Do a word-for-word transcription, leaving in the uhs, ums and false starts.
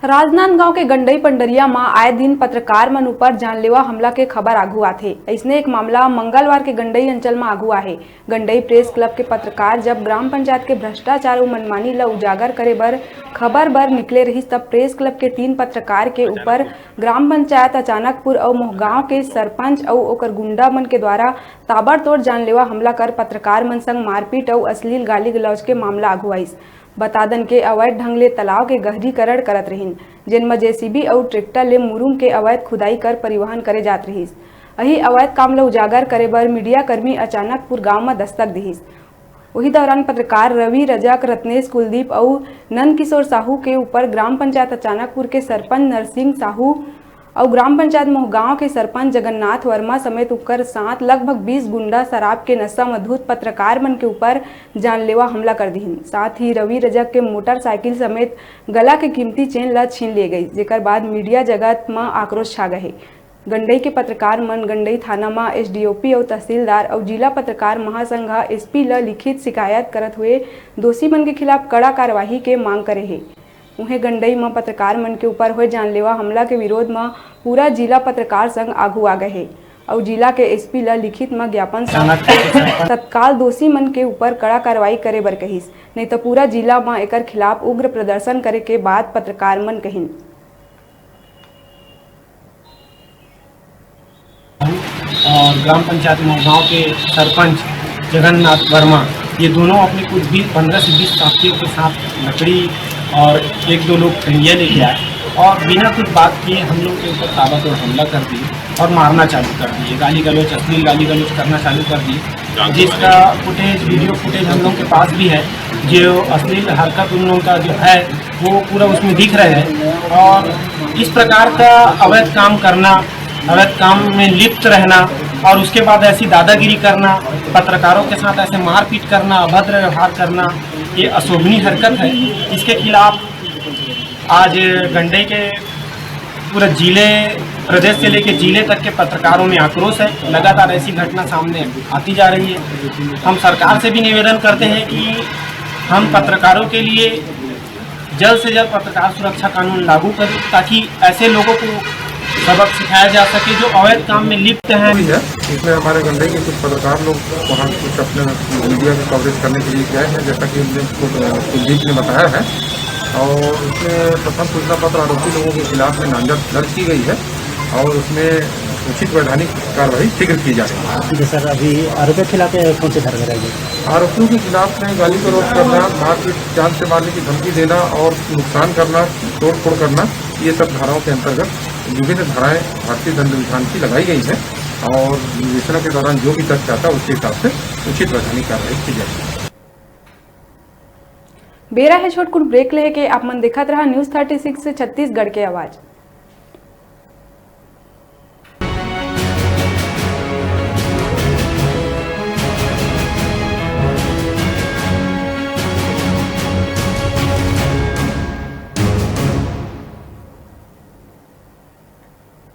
राजनांदगांव के गंडई पंडरिया म आए दिन पत्रकार मन ऊपर जानलेवा हमला के खबर आघू आथे। अइसने एक मामला मंगलवार के गंडई अंचल म आघू आहे। गंडई प्रेस क्लब के पत्रकार जब ग्राम पंचायत के भ्रष्टाचार अउ मनमानी ल उजागर करे बर खबर बर निकले रहिस, तब प्रेस क्लब के तीन पत्रकार के ऊपर ग्राम पंचायत अचानकपुर अउ मोहगांव के सरपंच अउ ओकर गुंडा मन के द्वारा ताबड़तोड़ जानलेवा हमला कर पत्रकार मन संग मारपीट अउ अश्लील गाली गलौज के मामला आघू आइस। बता दन के अवैध ढंग ले तालाब के गहरीकरण करत रहिन, जेन म जेसीबी अउ ट्रैक्टर ले मुरुम के अवैध खुदाई कर परिवहन करे जात रहिस। अही अवैध काम ल उजागर करे बर मीडिया कर्मी अचानकपुर गांव म दस्तक दिहिस। उही दौरान पत्रकार रवि रजक, रत्नेश कुलदीप अउ नंदकिशोर साहू के ऊपर ग्राम पंचायत अचानकपुर के सरपंच नरसिंह साहू अउ ग्राम पंचायत मोहगांव के सरपंच जगन्नाथ वर्मा समेत उकर साथ लगभग बीस गुंडा शराब के नशा म धुत पत्रकार मन के ऊपर जानलेवा हमला कर दिहिन। साथ ही रवि रजक के मोटरसाइकिल समेत गला के कीमती चेन ल छीन लिए गई, जेकर बाद मीडिया जगत म आक्रोश छा गए हे। गंडई के पत्रकार मन गंडई थाना म एसडीओपी अउ तहसीलदार अउ जिला पत्रकार महासंघ ह एसपी ल लिखित शिकायत करत हुए दोषी मन के खिलाफ कड़ा कार्यवाही के मांग करे हे। उहें, गंडई म पत्रकार मन के ऊपर होए जानलेवा हमला के विरोध म पूरा जिला पत्रकार संघ आघू आ गए हे अउ जिला के एसपी ल लिखित म ज्ञापन सौंप तत्काल दोषी मन के ऊपर कड़ा कार्रवाई करे बर कहिस, नहीं तो पूरा जिला म एकर खिलाफ उग्र प्रदर्शन करे के बात पत्रकार मन कहिन। और ग्राम पंचायत मोहगांव के सरपंच जगन्नाथ वर्मा, ये दोनों अपने कुछ बीस, पन्द्रह से बीस साथियों के साथ लकड़ी और एक दो लोग खंडिया लेके आए और बिना कुछ बात किए हम लोग के ऊपर ताबड़तोड़ हमला कर दिए और मारना चालू कर दिए, गाली गलौज, अश्लील गाली गलौज करना चालू कर दिए, जिसका फुटेज, वीडियो फुटेज हम लोग के पास भी है। जो अश्लील हरकत उन लोगों का जो है, वो पूरा उसमें दिख रहे हैं। और इस प्रकार का अवैध काम करना, अवैध काम में लिप्त रहना और उसके बाद ऐसी दादागिरी करना, पत्रकारों के साथ ऐसे मारपीट करना, अभद्र व्यवहार करना, ये अशोभनीय हरकत है। इसके खिलाफ आज गंडई के पूरा जिले, प्रदेश से लेकर जिले तक के पत्रकारों में आक्रोश है। लगातार ऐसी घटना सामने आती जा रही है। हम सरकार से भी निवेदन करते हैं कि हम पत्रकारों के लिए जल्द से जल्द पत्रकार सुरक्षा कानून लागू करें, ताकि ऐसे लोगों को सबक सिखाया जा सके जो अवैध काम में लिप्त हैं। हुई है। इसमें हमारे गंडई के कुछ पत्रकार लोग वहाँ कुछ अपने मीडिया की कवरेज करने के लिए गए हैं, जैसा कि उनने खुद, अ, कुलदीप ने बताया है। और उसमें प्रथम सूचना पत्र आरोपी लोगों के खिलाफ में नामजद दर्ज की गई है और उसमें उचित वैधानिक कार्रवाई शीघ्र की जा रही है। जी सर, अभी आरोपियों के खिलाफ कौन से धारा लगाई गई? आरोपियों के खिलाफ में गाली गलौज करना, मारपीट, जान से मारने की धमकी देना और नुकसान करना, तोड़फोड़ करना, ये सब धाराओं के अंतर्गत विभिन्न धाराएं भारतीय दंड विधान की लगाई गई हैं और विवेचना के दौरान जो भी तथ्य आता है, उसके हिसाब से उचित वैधानिक कार्रवाई की जाएगी। बेरा हे छोटकुन ब्रेक लेहे के। आप मन देखत रहा न्यूज़ थर्टी सिक्स छत्तीसगढ़ के आवाज़।